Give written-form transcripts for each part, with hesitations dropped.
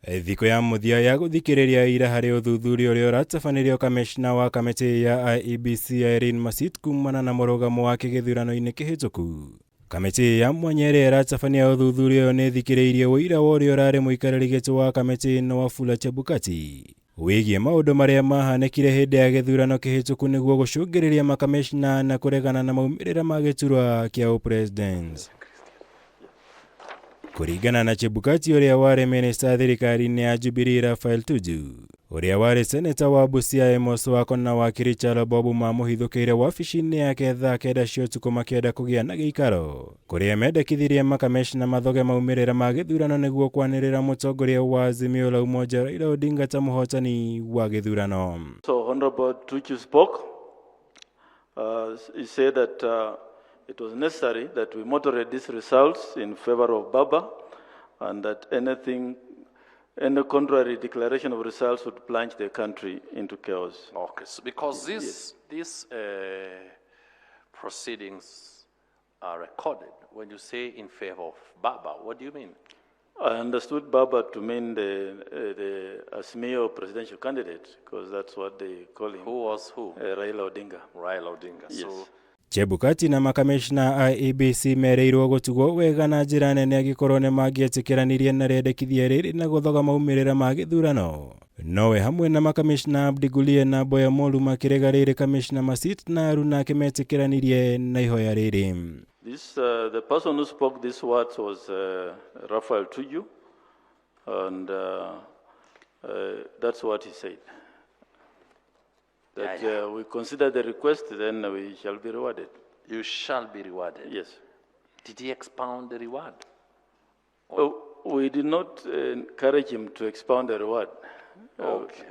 Thikũ ya mũthia ya gũthikĩrĩria ira harĩ ũthuthuria ũrĩa ũratabanĩrio kamĩcina wa kamĩtĩ ya IEBC Irene Masit kumana na mũrũgamo wake gĩthurano-inĩ kĩhĩtũku. Kamĩtĩ ya mwanya ĩrĩa ĩratabania ũthuthuria ũyũ nĩ ĩthikĩrĩirie ũira wa ũrĩa ũrarĩ mũikarĩri gĩtĩ wa kamĩtĩ ĩno Wafula Chebukati wĩgiĩ maũndũ marĩa mahanĩkire hĩndĩ ya gĩthurano kĩhĩtũku nĩguo gũcũngĩrĩria makamĩcina na kũregana na maumĩrĩra ma gĩturwa kĩa ũpresident. Kũringana na Chebukati ũrĩa warĩ minista thirikari-inĩ ya Jubilee Raphael Tuju, ũrĩa warĩ seneta wa Busia Amos Wako na wakiri Kyalo Bob mamũhithũkĩire wabici-inĩ yake thaa kenda cia ũtukũ makĩenda kũgĩa na gĩikaro kũrĩa mendekithirie makamĩcina mathoge maumĩrĩra ma gĩthurano nĩguo kwanĩrĩra mũtongoria wa Azimio la Umoja Raila Odinga ta mũhotani wa gĩthurano. So Honorable Tuju spoke. He said that it was necessary that we moderate these results in favor of Baba and that any contrary declaration of results would plunge the country into chaos. Okay, so because these proceedings are recorded, when you say in favor of Baba, what do you mean? I understood Baba to mean the Azimio presidential candidate, because that's what they call him. Who was who? Raila Odinga. Raila Odinga. Yes. So Chebukati na makamĩcina a IEBC mereirwo gũtugwo wega na njĩra nene angĩkorwo nĩ mangĩetĩkĩranirie na rĩendekithia rĩrĩ na gũthoga maumĩrĩra ma gĩthurano. Nowe hamwe na makamĩcina Abdi Gulie na Boya Molu makĩrega rĩrĩ kamĩcina Masit na Aruna ake metĩkĩranirie na ihoya rĩrĩ. The person who spoke these words was Raphael Tuju, and that's what he said. That we consider the request, then we shall be rewarded. You shall be rewarded? Yes. Did he expound the reward? Oh, we did not encourage him to expound the reward. Okay.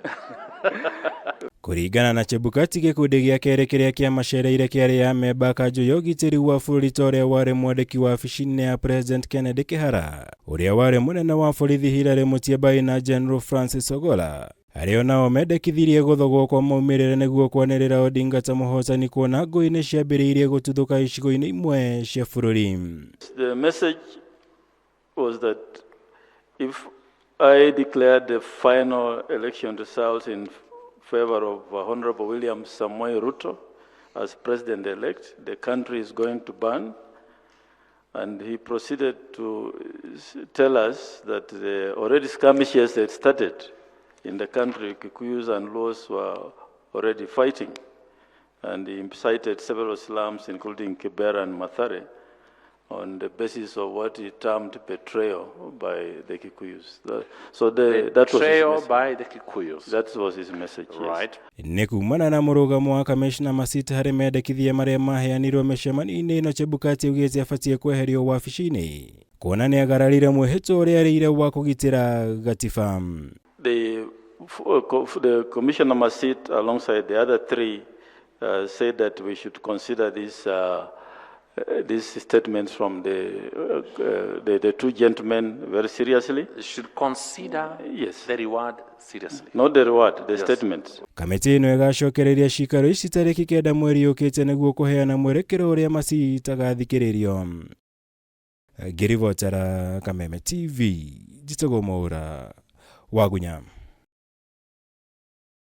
Kũringana na Chebukati gĩkundi gĩa kerĩ kĩrĩa kĩamacereire kĩarĩ ya memba kanjũ ya ũgitĩri wa bũrũri ta ũrĩa warĩ mwandĩki wa wabici-inĩ ya President Kennedy Kihara, ũrĩa warĩ mũnene wa borithi Hilary Mutyambai na General Francis Ogolla, arĩa onao mendekithirie gũthogwo kwa maumĩrĩra nĩguo kwanĩrĩra Odinga ta mũhotani kuona ngũĩ nĩ ciambĩrĩirie gũtuthũka icigo-inĩ imwe cia bũrũri. The message was that if I declared the final election results in favor of Honorable William Samoei Ruto as president-elect, the country is going to burn. And he proceeded to tell us that the already skirmishes had started in the country. Kikuyus and Luos were already fighting. And he cited several slums, including Kibera and Mathare, on the basis of what he termed betrayal by the Kikuyus. That was his Betrayal message. by the Kikuyus. That was his message, yes. Right. Nĩ kumana na mũrũgamo wa kamĩcina Masit harĩ mendekithia marĩa maheanirwo mĩcemanio-inĩ ĩno, Chebukati augĩte abatiĩ kweherio wabici-inĩ kuona nĩ agararire mwĩhĩtwa ũrĩa arĩire wa kũgitĩra gatiba. The Commissioner Masit, alongside the other three, said that we should consider these statements from the two gentlemen very seriously. You should consider Yes. the reward seriously. Not the reward, the Yes. statements. Kamĩtĩ ĩno ĩgacokereria cikaro ici tarĩki 9 mweri ũkĩte nĩguo kũheana mwerekero ũrĩa Masit agathikĩrĩrio. Ngĩribotera Kameme TV, njĩtagwo Mwaũra Wagunya.